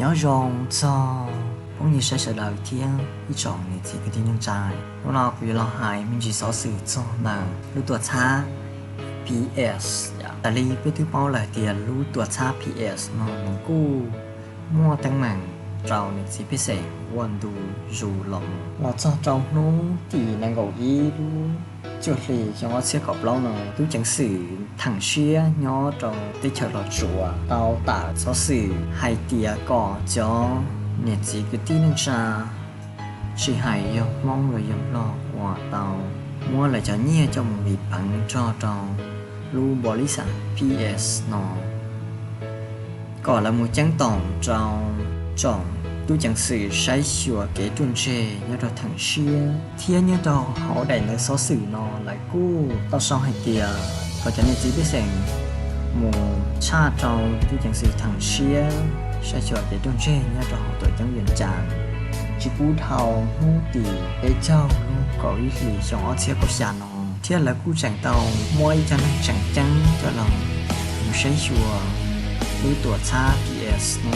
Nyob zoo txog phooj ywg saib sawv daws thiab ib tsoom niam txiv kwv tij neej tsa. Hnub no kuv yuav los hais me ntsis xov xwm txog ntawm lub tuam txhab P S. Raws li peb twb paub lawm tias lub tuam txhab P S no nws kuj muaj teeb meem rau niam txiv pej xeem ua ntu zus los mus. Los txog rau hnub tim nees nkaum ib lub cuaj hli xyoo ob txhiab kaum plaub no, tub ceev xwm theem siab nyob rau teb chaws Los Tsuas tau tawm xov xwm hais tias kom cov niam txiv kwv tij neej tsa, tsis hais yog Hmoob los yog Nplog, uas tau muab lawv cov nyiaj coj mus nqis peev nrog rau lub npaus lis xas P S no, kom lawv mus ceeb toom rau tsoom tub ceev xwm saib xyuas kev ruaj ntseg nyob rau theem siab. Thiab nyob rau hauv daim ntawv xov xwm no lawv kuj tau sau hais tias kom cov niam txiv pej xeem mus tshaj rau tub ceev xwm theem siab saib xyuas kev ruaj ntseg nyob rau hauv tuam ceeb Vias Cas tsis pub dhau hnub tim peb caug lub kaum ib hlis xyoo ob txhiab kaum xya no. Thiab lawv kuj tseem tau muab ib co neeg tseem ceeb coj los mus saib xyuas lub tuam txhab P S no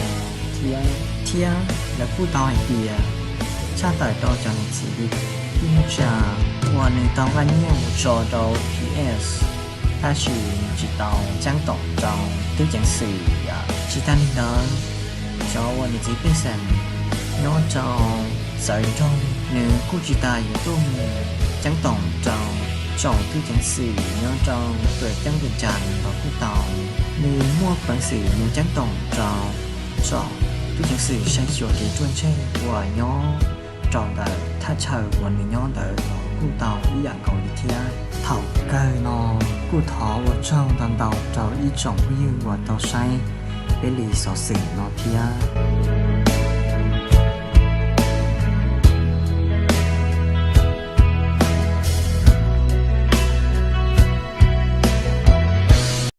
thiab. Thiab lawv kuj tau hais tias tshaj tawm rau cov niam txiv kwv tij neej tsa uas nws tau nqa nyiaj mus tso rau P S, tab sis nws tsis tau ceeb toom rau tub ceev xwm. Tsis tas li ntawd, cov uas niam txiv pej xeem nyob rau txawv nroog nws kuj tsis tas yuav tuaj mus ceeb toom rau tsoom tub ceev xwm nyob rau tuam ceeb Vias Cas los kuj tau. Nws muaj peev xwm mus ceeb toom rau tsoom tub ceev xwm saib xyuas kev ruaj ntseg uas nyob rau ntawm thaj chaw uas nws nyob ntawd los kuj tau ib yam nkaus li thiab. Thaum kawg no kuj thov ua tsaug ntau ntau rau ib tsoom phooj ywg uas tau saib peb li xov xwm no thiab.